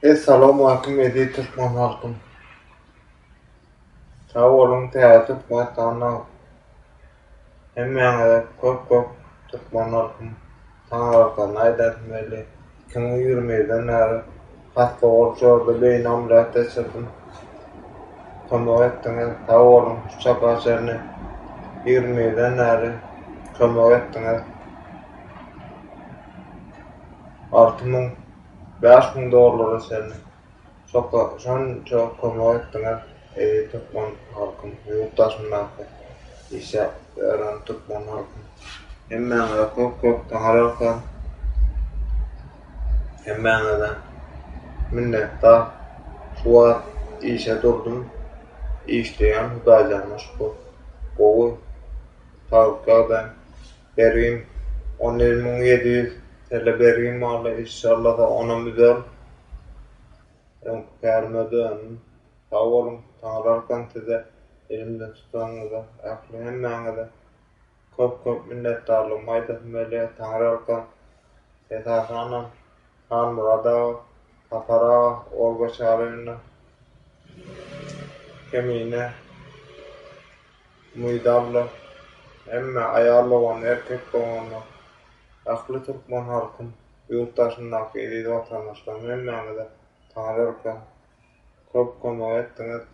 Essalawmaleýkum eziz türkmen halkym. Sag boluň täze Türkmenistanda hemmäňize köp köp türkmen halkym taňryýalkasyn aýdasym geldi. 2021-den bäri hassa bolup şu ýerde beýni amelýat geçirdim. Kömek etdiňiz sag boluň şu çaka çenli 21-den bäri kömek etdiňiz. 6000 5000 dollara çenli şoka şonça kömek etdiňiz eziz türkmen halkym ýurt daşyndaky işläp ýören türkmen halkym hemmäňize köp köp taňryýalkasyn hemmäňize minnetdar şu wagt işe durdum işleýän hudaýjana şükür gowy saglyk ýagdaýym Bergim 11700 tl bergim bardy inşallasa onam üzerin. Öňki kärime döndüm. Sag boluň Taňryýalkasyn size elimden tutanyňyza ähli hemmäňize köp köp minnetdarlygymy aýdasym gelýär Taňryýalkasyn esasanam Halmyrat aga Sapar aga Olga Çaryýewna Kemine Umyt abla, hemme aýal dogan, erkek doganlar, ähli türkmen halkym, ýurt daşyndaky eziz watandaşlarym hemmäňize Taňryýalkasyn. Köp kömek etdiňiz.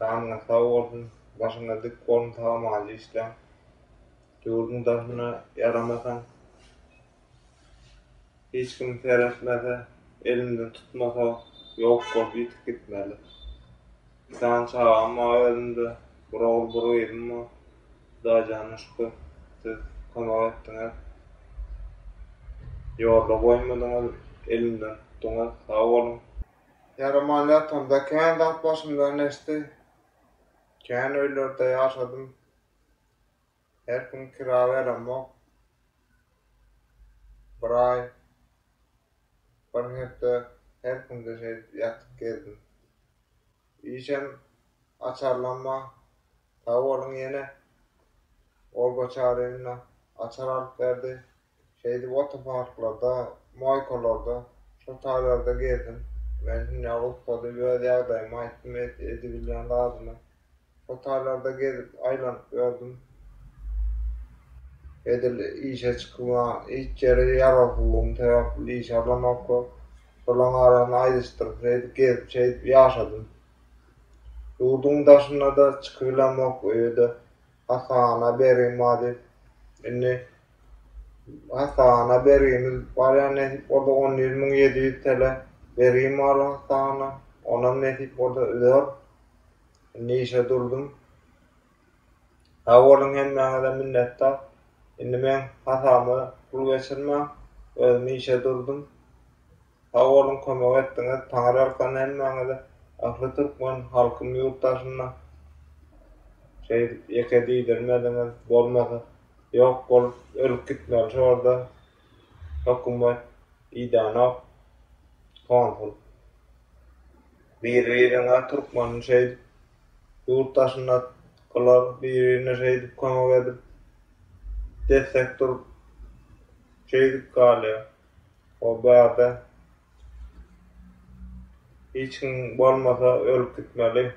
Janyňyz sag bolsun, başyňyz dik bolsun, sag-amanja işläň. Ýurduň daşyna ýaramasaň, hiç kim seretmese, elimden tutmasa, ýok bolup ýitip gitmeli. Bir sany çagam bar özümde, bir ogul, bir gyzym bar. Hudaýjana şükür, siz kömek etdiňiz. Ýolda goýmadyňyz, elimden tutduňyz, sag boluň. Ýaraman ýatamda kän zat başymdan geçdi. Kän öýlerde ýaşadym. Her kim kira beremok. Bir aý, bir hepde her kimde şeýdip ýatyp gezdim. Işem açarlanma. Sag boluň ýene. Olga Çaryýewna açar alyp berdi. Şeýdip otoparklarda, moýkalarda, şo taýlarda gezdim. Men hünär ussady, öz ýagdaýymy aýtdym, edibilýän zadymy. Şo taýlarda gezip, aýlanyp ýördüm. Edil işe çykyba hiç ýere ýarawsyzlygym sebäpli işe alanoklar. Şolaň arasynda aýdyşdyryp şeýdip gezip şeýdip ýaşadym. Ýurduň daşyna-da çykybilemok öýe-de hassahana bergim bar diýip. Indi hassahana bergimiz barýar nesip bolsa 11700 TL bergim bar hassahana. Onam nesip bolsa üzer. Indi işe durdum. Sag boluň hemmäňize minnetdar. Indi meň hasabyma pul geçirmäň. Özüm işe durdum. Sag boluň kömek etdiňiz. Taňryýalkasyn hemmäňize. Ähli türkmen halkym ýurt daşynda. Şeýdip ýeke diýdirmediňiz. Bolmasa ýok bolup ölüp gitmeli şorda. Hökümet idänok. Konsul. Biri-biriňe türkmeni şeýdip ýurt daşynda gylar bir-birine şeýdip kömek edip destek durup şeýdip galýar. O bärde hiç kim bolmasa ölüp gitmeli.